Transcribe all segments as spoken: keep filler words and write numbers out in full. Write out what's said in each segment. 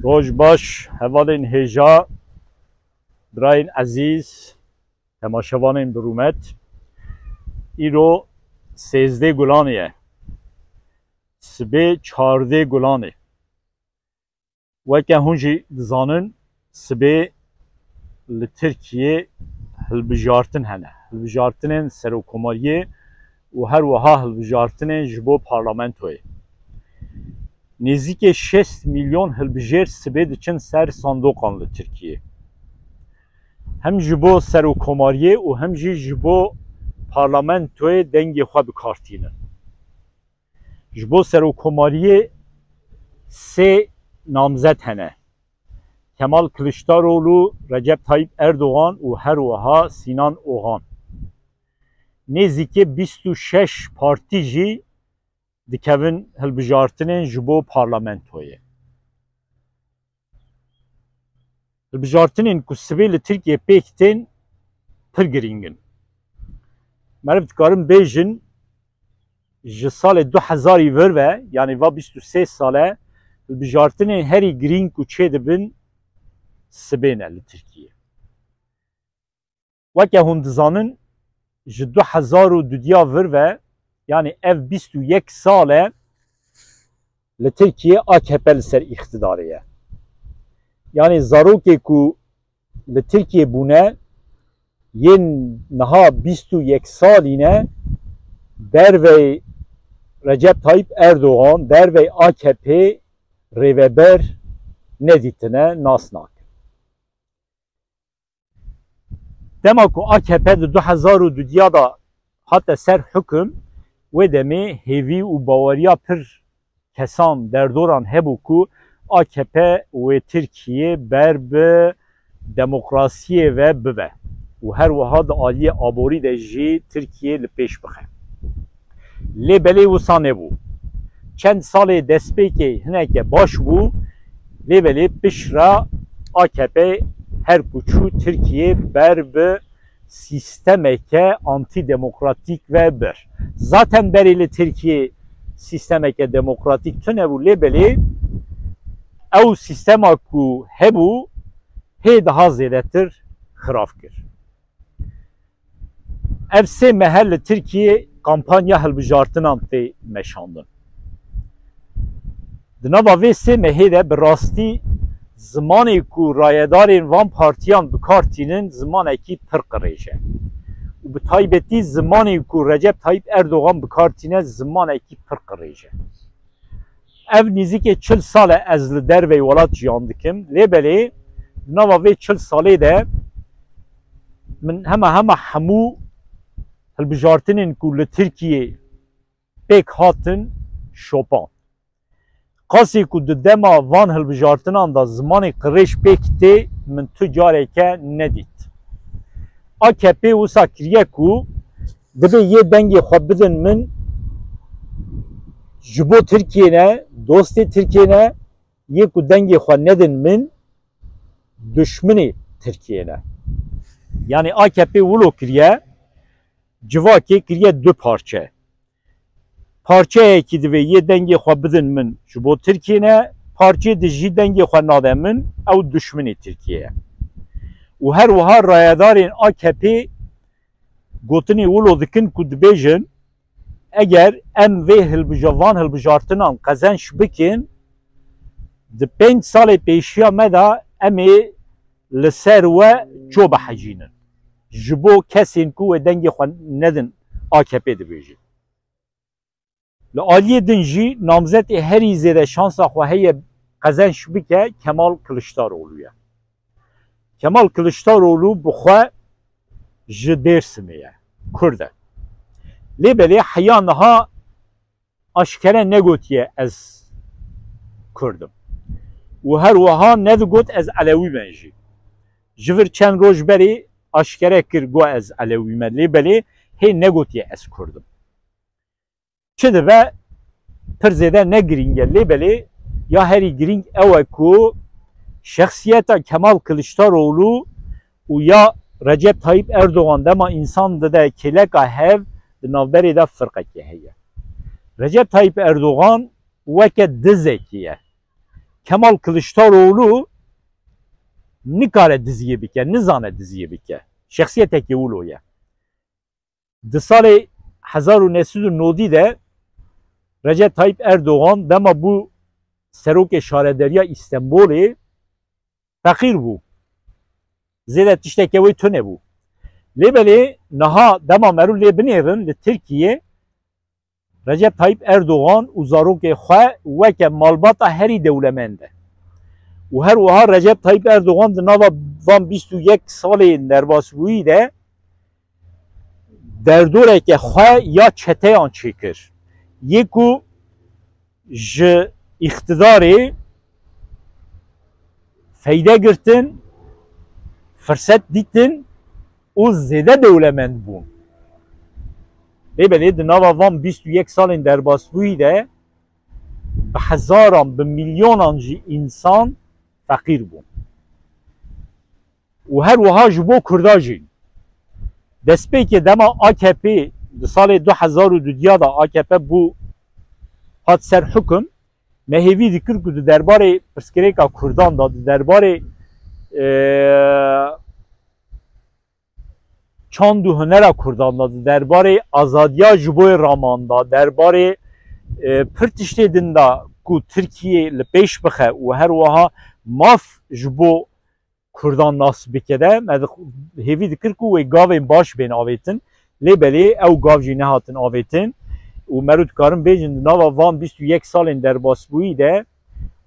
Roj baş, hevalên hêja, birayên ezîz, temaşevanên bi rûmet. Îro sêzdeh Gulanê ye. Sibê çardeh Gulanê. Weke hûn jî dizanin, sibê li Tirkiyê hilbijartin hene. Hilbijartinên serokkomariyê û her wiha hilbijartinên ji bo parlamentoyê. Nêzîkê şêst milyon hilbijêr sibê diçin ser sandoqan li Tirkiyê. Hem ji bo serokkomariyê û hem jî ji bo parlamentoyê dengê xwe bi kar tînin. Ji bo serokkomariyê sê namzet hene. Kemal Kiliçdaroglu, Recep Tayyip Erdogan û her wiha Sinan Ogan. Nêzîkê bîst û şeş partî jî dikevin hilbijartinên ji bo parlamentoyê. Hilbijartinên ku sibê li Tirkiyê pêk tên pir girîng in. Meriv dikarin bêjin, ji salê du hezarî vir ve, yanî va bîst û sê sale, hilbijartinên herî girîng ku çêdibin sibê ne li Tirkiyê. Weke hûn dizanin, ji du hezar û dudiya vir ve, yanî ev bîst û yek sal e li Tirkiyê A K P li ser îqtidarê ye. Yanî zarokê ku li Tirkiyê bûne, yên niha bîst û yek salî ne, dervey Recep Tayyip Erdogan, dervey A K P rêveber nedîtine, nas nakin. Dema ku A K P di du hezar û dudiya de hate ser hukum, wê demê hêvî û baweriya pir kesan, derdoran hebû ku A K P wê Tirkiyê ber bi demokrasiyê ve bibe û her wiha di aliyê aborî de jî Tirkiye li pêş bixe. Lê belê wisa nebû. Çend salê destpêkê hineke baş bû, lê belê piştre A K P her ku çû Tirkiye ber bi sîstemeke antîdemokratîk ve bir. Zaten berê li Tirkiyê sîstemeke demokratîk tune bû, lê belê ew sîstema ku hebû hê daha zêdetir xirab kir. Ev sê mehe li Tirkiyê kampanya hilbijartinan tê meşandin. Di nava vê sê mehê de bi rastî zimanê ku rayedarên van partiyan bi kar tînin zimanekî pir qirêj e. Û bi taybetî zimanê ku Recep Tayyip Erdogan bi kar tîne zimanekî pir qirêj e. Ev nîzîkê çil sal e ez li derveyî welat jiyan dikim. Lê belê di nava vê çil salê de min hema hema hemû hilbijartinên ku li Tirkiyê pêk hatin şopand. Qasî ku di dema van hilbijartinan de zimanê qirêj pêk tê, min tu careke nedît. A K P wisa kiriye ku dibe yê dengê xwe bidin min, ji bo Tirkiyê ne, dostê Tirkiyê ne, yê ku dengê xwe nedin min, duşminê Tirkiyê ne. Yanî A K P wilo kiriye, civakê kiriye du parçe. Parçeyekî divê yê dengê xwe bidin min, ji bo Tirkiyê ne, parçeyê di jî dengê xwe nade min, ew duşminê Tirkiyê ye. Û her wiha rayedarên A K P gotinê wilo dikin ku dibêjin, eger em vê hilbija-, van hilbijartinan qezenç bikin, di pênc salê pêşiya me de em ê li ser we ço bihecînin. Ji bo kesên ku wê dengê xwe nedin A K P dibêjin. Li aliyê din jî namzetê herî zêde şansa xwe heye qezenç bike Kemal Kiliçdaroglu ye. Kemal Kiliçdaroglu bi xwe ji Dêrsimê ye, Kurd e. Lê belê heya niha aşkere negotiye ez Kurd im. Û her wiha nedigot ez Elewî me jî. Ji vir çend roj berê aşkere kir, got ez Elewî me. Lê belê hê negotiye ez Kurd im. Çi dibe pir zêde ne girîng e, lê belê ya herî girîng ew e ku şexsiyeta Kemal Kiliçdaroglu û ya Recep Tayyip Erdogan dema însan dide kêleka hev, di navberê de firqekê heye. Recep Tayyip Erdogan weke dizekî ye. Kemal Kiliçdaroglu nikare diziyê bike, nizane diziyê bike. Şexsiyetekî wilo ye. Di salê hezar û neh sed û nodî de Recep Tayyip Erdogan dema bû serokê şarederiya Îstenbolê, feqîr bû. Zêde tişteke wê tune bû. Lê belê niha dema merû lê binêrin li Tirkiyê, Recep Tayyip Erdogan û zarokê xwe weke malbata herî dewlemend e. Û her wiha Recep Tayyip Erdogan di nava van bîst û yek salên derbasbûyî de derdoreke xwe ya çeteyan çêkir. Yê ku ji îqtidarê feyde girtin, firset dîtin û zêde dewlemend bûn. Lê belê di nava van bîst û yek salên derbasbûyî de bi hezaran, bi milyonan jî însan feqîr bûn. Û her wiha ji bo Kurda jî. Destpêkê dema A K P di salê du hezar û dudiya de A K P bû hat ser hukum, me hêvî dikir ku di derbarê pirsgirêka Kurdan de, di derbarê, e, çand û hunera Kurdan de, di derbarê azadiya ji bo raman de, derbarê, e, pir tiştê din de ku Tirkiye li pêş bixe û her wiha maf ji bo Kurdan nas bike de, me di-, hêvî dikir ku wê gavên baş bên avêtin. Lê belê ew gav jî nehatin avêtin. Û merû dikarin bêjin di nava van bîst û yek salên derbasbûyî de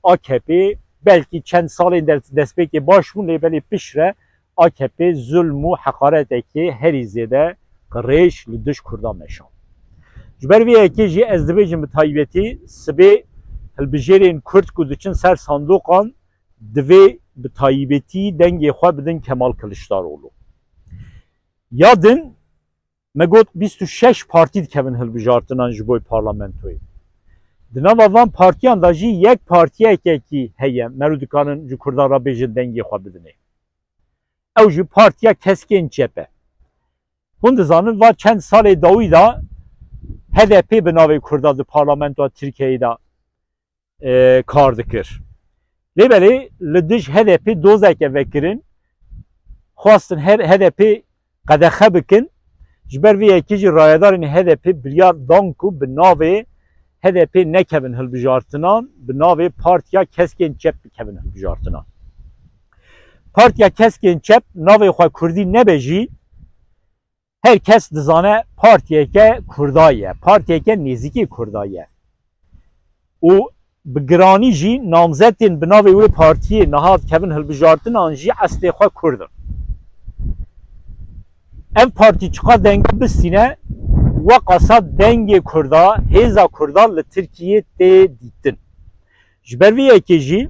A K P belkî çend salên der-, destpêkê baş bûn, lê belê piştre A K P zulm û heqaretekê herî zêde qirêj li dij Kurdan meşand. Ji ber vê yekê jî ez dibêjim bi taybetî sibê hilbijêrên Kurd ku diçin ser sandoqan divê bi taybetî dengê xwe bidin Kemal Kiliçdaroglu. Ya din me got bîst û şeş partî dikevin hilbijartinan ji bo parlamentoyê. Di nava van partiyan de jî yek partiyekekî heye, merû dikarin ji Kurdan re bêjin dengê xwe bidinê. Ew jî Partiya Keskên Çep e. Hûn dizanin, va çend salê dawî de H D P bi navê Kurda di parlamentoya Tirkiyeyê de, e, kar dikir. Lê belê li dij H D P dozeke vekirin, xwestin her H D P qedexe bikin. Ji ber vê yekê jî rayedarên H D P biryar dan ku bi navê H D P nekevin hilbijartinan, bi navê Partiya Keskên Çep bikevin hilbijartinan. Partiya Keskên Çep navê xwe kurdî nebe jî, her kes dizane partiyeke Kurda ye, partiyeke nêzîkî Kurda ye. Û bi giranî jî namzetên bi navê wê partiyê niha dikevin hilbijartinan jî eslê xwe Kurd in. Ev partî çiqas denga bistîne, weqasa dengê Kurda, hêza Kurda li Tirkiyê tê dîtin. Ji ber vê yekê jî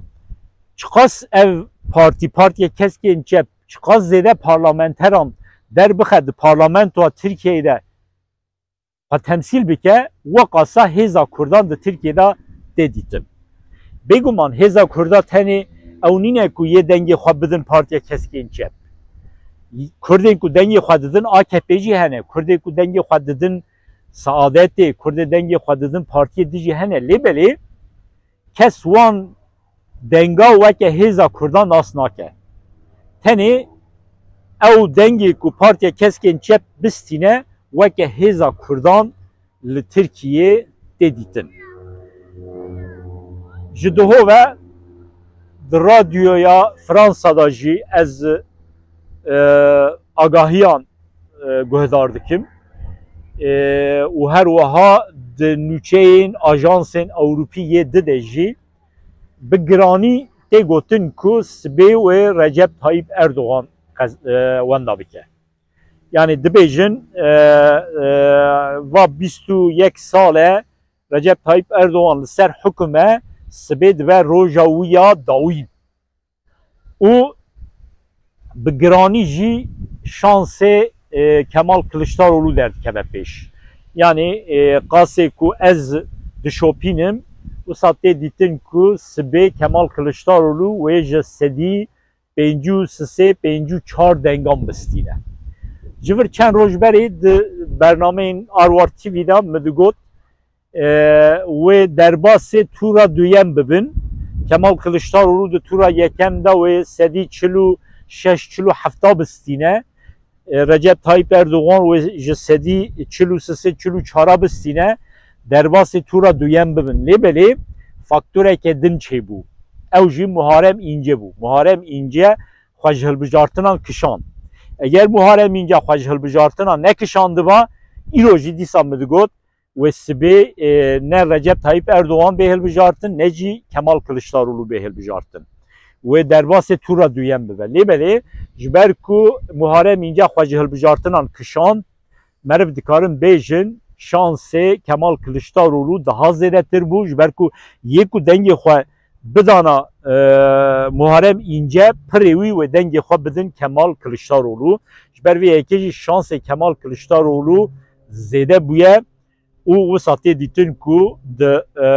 çiqas ev partî, Partiya Keskên Çep, çiqas zêde parlamenteran derbixe di parlamentoya Tirkiyeyê de xwe temsîl bike, weqasa hêza Kurdan di Tirkiyê de tê dîtin. Bêguman hêza Kurda tenê ew nîne ku yê dengê xwe bidin Partiya Keskên Çep. Kurdên ku dengê xwe didin A K P jî hene, Kurdên ku dengê xwe didin Saadetê, Kurdê dengê xwe didin partiyê dijî hene. Lê belê kes wan denga weke hêza Kurdan nas nake. Tenê ew dengê ku Partiya Keskên Çep bistîne weke hêza Kurdan li Tirkiyê tê dîtin. Ji diho ve di radyoya Fransa de jî ez, e, agahiyan, e, guhdar dikim. E, û her wiha di nûçeyên ajansên Ewropî yê di de jî bi giranî tê gotin ku sibê wê Recep Tayyip Erdogan qez-, e, wenda bike. Yanî dibêjin, e, e, va bîst û yek sal e Recep Tayyip Erdogan li ser hukum e, sibê dibe roja wî ya dawîn. Û bi giranî jî şansê, e, Kemal Kiliçdaroglu derdikeve pêş. Yanî, e, qasê ku ez dişopînim, wisa tê dîtin ku sibê Kemal Kiliçdaroglu wê ji sedî pêncî û sê, pêncî û çar dengan bistîne. Ji vir çend roj berê di bernameyên Arwar T V de min digot, e, wê derbasê tûra duyem bibin. Kemal Kiliçdaroglu di tûra yekem de wê sedî çil û şeş, çil û hefta bistîne. E, Recep Tayyip Erdogan wê ji sedî çil û sê, çil û çara bistîne, derbasê tûra duyem bibin. Lê belê faktoreke din çêbû. Ew jî Muharrem Înce bû. Muharrem Înce xwe ji hilbijartinan kişand. Eger Muharrem Înce xwe ji hilbijartinan nekişandiba, îro jî dîsa min digot, wê sibê, e, ne Recep Tayyip Erdogan bê hilbijartin, ne jî Kemal Kiliçdaroglu bê hilbijartin. Wê derbasê tûra duyem bibe. Lê belê, ji ber ku Muharrem Înce xwe ji hilbijartinan kişand, meriv dikarin bêjin, şansê Kemal Kiliçdaroglu daha zêdetir bû, ji ber ku yê ku dengê xwe bidana, e, Muharrem Înce, pirê wî wê dengê xwe bidin Kemal Kiliçdaroglu. Ji ber vê yekê jî şansê Kemal Kiliçdaroglu zêde bûye û wisa tê dîtin ku di, e,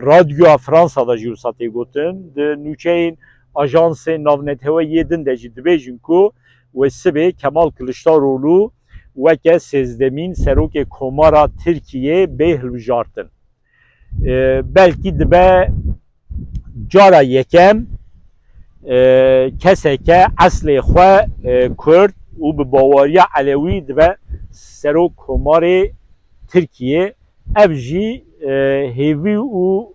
radyoya Fransa de jî wisa tê gotin, di nûçeyên ajansên navneteweyê yê din de jî dibêjin ku wê sibê Kemal Kiliçdaroglu weke sêzdemîn serokê Komara Tirkiyê bê hilbijartin. E, belkî dibe cara yekem, e, keseke eslê xwe, e, Kurd û bi bawariya Elewî dibe serok Komarê Tirkiyê. Ev jî, e, hêvî û,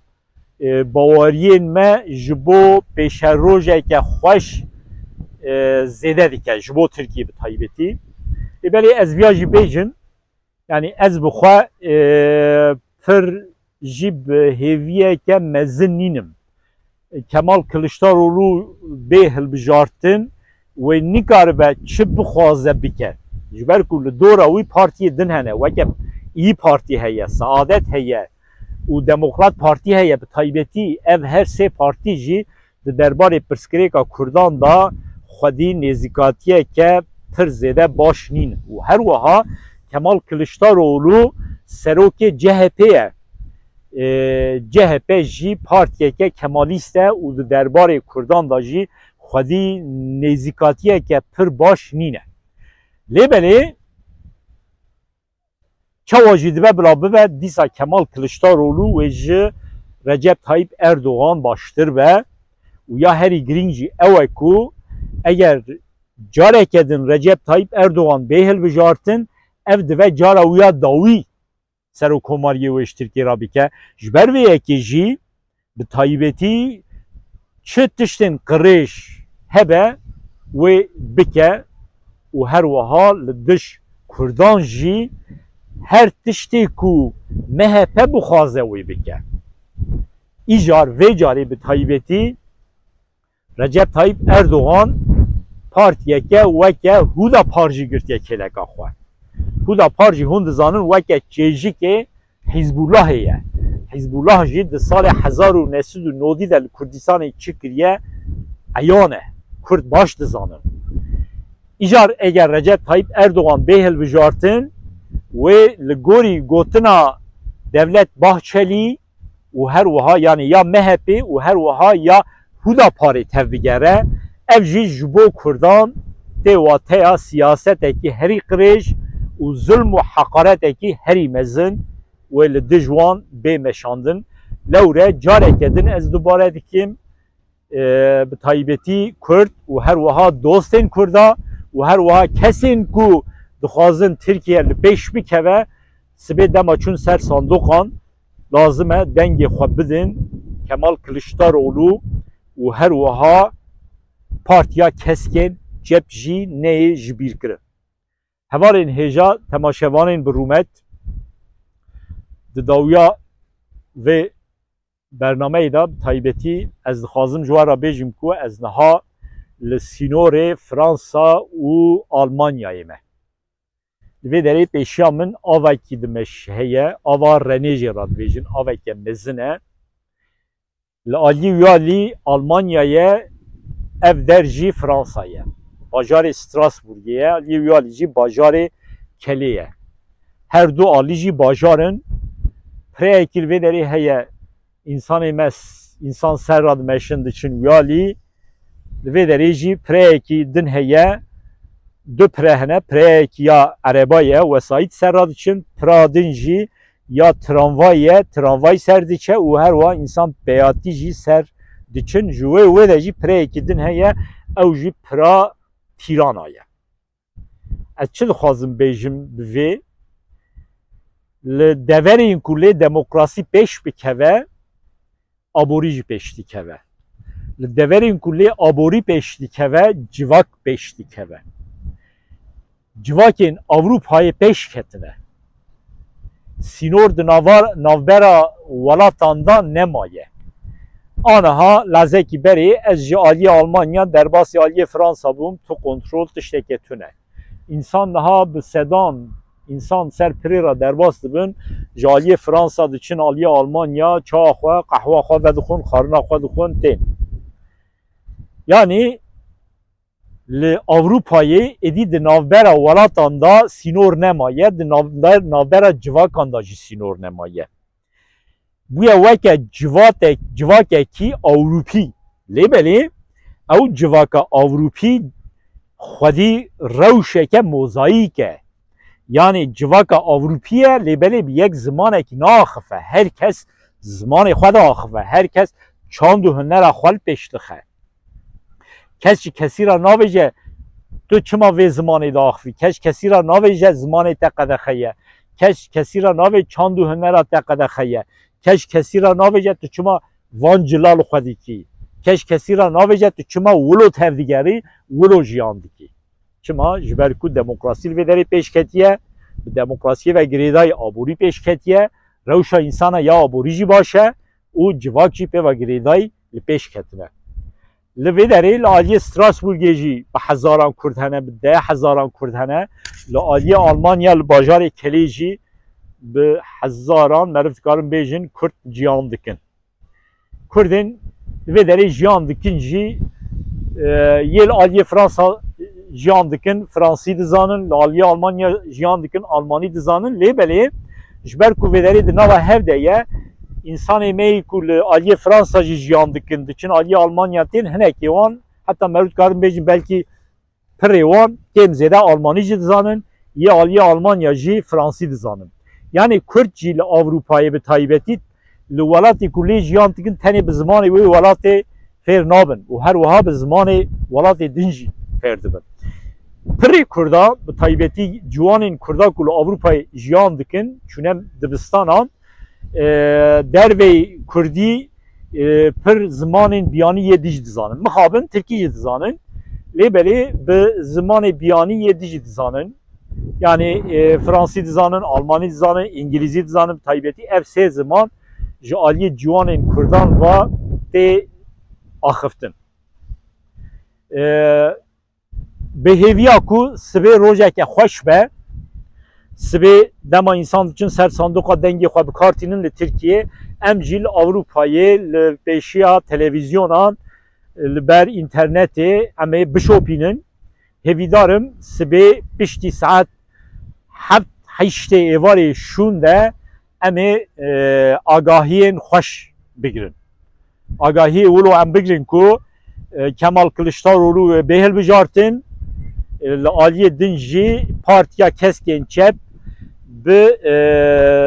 e, bawariyên me ji bo pêşerojeke xweş, e, zêde dike, ji bo Tirkiyê bi taybetî. Ê belê ez viya jî bêjim, yanî ez bi xwe, e, pir jî bi hêviyeke mezin nînim. Kemal Kiliçdaroglu bê hilbijartin wê nikaribe çi bixwaze bike. Ji ber ku li dora wî partiyê din hene, weke İYİ Partî heye, Saadet heye û Demokrat Partî heye, bi taybetî ev her sê partî jî di derbarê pirsgirêka Kurdan de xwedî nêzîkatiyeke pir zêde baş nîn. Û her wiha Kemal Kiliçdaroglu serokê C H P ye. E, C H P jî partiyeke kemalîst e û di derbarê Kurdan de jî xwedî nêzîkatiyeke pir baş nîne. Lê belê çawa jî dibe bila bibe, dîsa Kemal Kiliçdaroglu wê ji Recep Tayyip Erdogan baştir be û ya herî girîng jî ew e ku eger careke din Recep Tayyip Erdogan bê hilbijartin, ev dibe cara wî ya dawî serokkomariyê wê ji Tirkiyê re bike. Ji ber vê yekê jî bi taybetî çi tiştên qirêj hebe wê bike û her wiha li dij Kurdan jî her tiştê ku M H P bixwaze wê bike. Îcar vê carê bi taybetî Recep Tayyip Erdogan partiyeke weke Hudapar jî girtiye kêleka xwe. Hudapar jî hûn dizanin weke çêjikê Hizbullahê ye. Hizbullah jî di salê hezar û neh sed û nodî de li Kurdistanê çi kiriye eyan e. Kurd baş dizanin. Îcar eger Recep Tayyip Erdogan bê hilbijartin, wê li gorî gotina Devlet Bahçelî û her wiha, yanî ya M H P û her wiha ya Hudaparê tevbigere, ev jî ji bo Kurdan tê wateya siyasetekî herî qirêj û zulm û heqaretekî herî mezin wê li dij wan bê meşandin. Lewre careke din ez dubare dikim, e, bi taybetî Kurd û her wiha dostên Kurda û her wiha kesên ku dixwazin Tirkiye li pêş bikeve, sibê dema çûn ser sandoqan lazim e dengê xwe bidin Kemal Kiliçdaroglu û her wiha partiya keskên cep jî neyê ji bîr kirin. Hevalên hêja temaşevanên bi rûmet, di dawiya vê bernameyê de bi taybetî ez dixwazim ji we re bêjim ku ez niha li sînorê Fransa û Almanyayê me. Li vê derê pêşiya min avekî dimeş heye, ava Renêjê re dibêjin, aveke mezin e. Li aliyê wî alî Almanya ye, ev der jî Fransa ye. Bajarê Strasbourgê ye, aliyê wî alî jî bajarê Kelê ye. Her du alî jî bajar in. Pireyekî li vê derê heye, însanê me s-, însan ser re dimeşin diçin wî alî. Li vê derê jî pireyekî din heye, du pire hene, pireyekî ya ereba ye, wesayît ser re diçin, pira din jî ya tramvay ye, tramvay ser diçe û her wiha însan pêhatî jî ser diçin, ji wê wê de jî pireyekî din heye, ew jî pira Tîrana ye. Ez çi dixwazim bêjim bi vê? Li deverên ku lê demokrasî pêş bikeve, aborî jî pêş dikeve. Li deverên ku lê aborî pêş dikeve, civak pêş dikeve. Civakên Ewropayê pêş ketine. Sînor di navar, navbera welatan de nemaye. Aniha lezekî berê ez ji aliyê Almanya derbasî aliyê Fransa bûm, tu kontrol tişteke tune. Însan niha bi sedan însan ser pirê re derbas dibin, ji aliyê Fransa diçin aliyê Almanya, çawa xwe, qehwa xwe vedixwin, xwarina xwe dixwin, tên. Yanî li Ewropayê êdî di navbera welatan de sînor nemaye, di navber-, navbera civakan de jî sînor nemaye. Bûye weke civatek-, civakekî Ewropî. Lê belê ew civaka Ewropî xwedî rewşeke mozayîk e. Yanî civaka Ewropî ye, lê belê bi yek zimanekî naaxife. Her kes zimanê xwe diaxife. Her kes çand û hunera xwe li pêş dixe. Kes ji kesî re navêje, tu çima vê zimanê diaxivî? Kes ji kesî re navêje, zimanê te qedexe ye. Kes ji kesî re navê, çand û hunera te qedexe ye. Kes ji kesî re navêje, tu çima van cila li xwe dikî? Kes ji kesî re navêje, tu çima wilo tevdigerî, wilo jiyan dikî? Çima? Ji ber ku demokrasî li vê derê pêş ketiye, bi demokrasiyê ve girêdayî aborî pêş ketiye, rewşa însana ya aborî jî baş e û civak jî pê ve girêdayî li pêş ketine. Li vê derê li aliyê Strasbourgê jî bi hezaran Kurd hene, bi deh hezaran Kurd hene. Li aliyê Almanya, li bajarê Kelê jî bi hezaran, meriv dikarin bêjin, Kurd jiyan dikin. Kurdên li vê derê jiyan dikin jî, e, yê li aliyê Fransa jiyan dikin, Fransî dizanin, li aliyê Almanya jiyan dikin, Almanî dizanin. Lê belê ji ber ku vê derê di nava hev de ye, însanê me yî ku li aliyê Fransa jî jiyan dikin, diçin aliyê Almanya tên, hinekê wan, heta meriv dikarin bêjin belkî pirê wan kêm zêde Almanî jî dizanin, yê aliyê Almanya jî Fransî dizanin. Yanî Kurd jî li Ewropayê bi taybetî li welatê ku lê jiyan dikin tenê bi zimanê wê welatê fêr nabin û her wiha bi zimanê welatê din jî fêr dibin. Pirê Kurda, bi taybetî ciwanên Kurda ku li Ewropayê jiyan dikin, çûne dibistanan, e, derveyî Kurdî, e, pir zimanên biyanî yê din jî dizanin. Mixabin Tirkî jî dizanin. Lê belê bi zimanê biyanî yê din jî dizanin. Yanî, e, Fransî dizanin, Almanî dizanin, Îngilîzî dizanin, bi taybetî ev sê ziman ji aliyê ciwanên Kurdan ve tê axiftin. E, Bi hêviya ku sibê rojeke xweş be, sibê dema însan diçin ser sandoqa dengê xwe bi kar tînin li Tirkiyê, em jî li Ewropayê li pêşiya televîzyonan, li ber înternetê em ê bişopînin. Hêvîdar im sibê piştî saet heft heştê êvarê şûn de em ê, e, agahiyên xweş bigirin. Agahiyê wilo em bigirin ku, e, Kemal Kiliçdaroglu wê bê hilbijartin, e, li aliyê din jî Partiya Keskên Çep bi, e,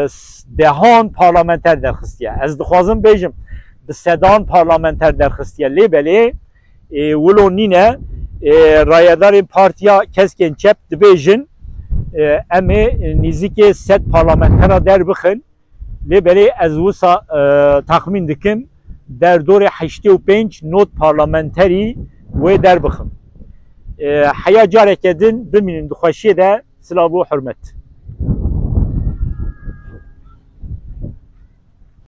s-, dehan parlamenter derxistiye. Ez dixwazim bêjim, bi sedan parlamenter derxistiye. Lê belê, e, wilo nîne, e, rayedarên Partiya Keskên Çep dibêjin, e, em ê nîzikê sed parlamentera derbixin. Lê belê ez wisa, e, texmîn dikim, derdorê heştê û pênc not parlamenterî wê derbixin. E, heya careke din bimînin di xweşiyê de, silav û hurmet.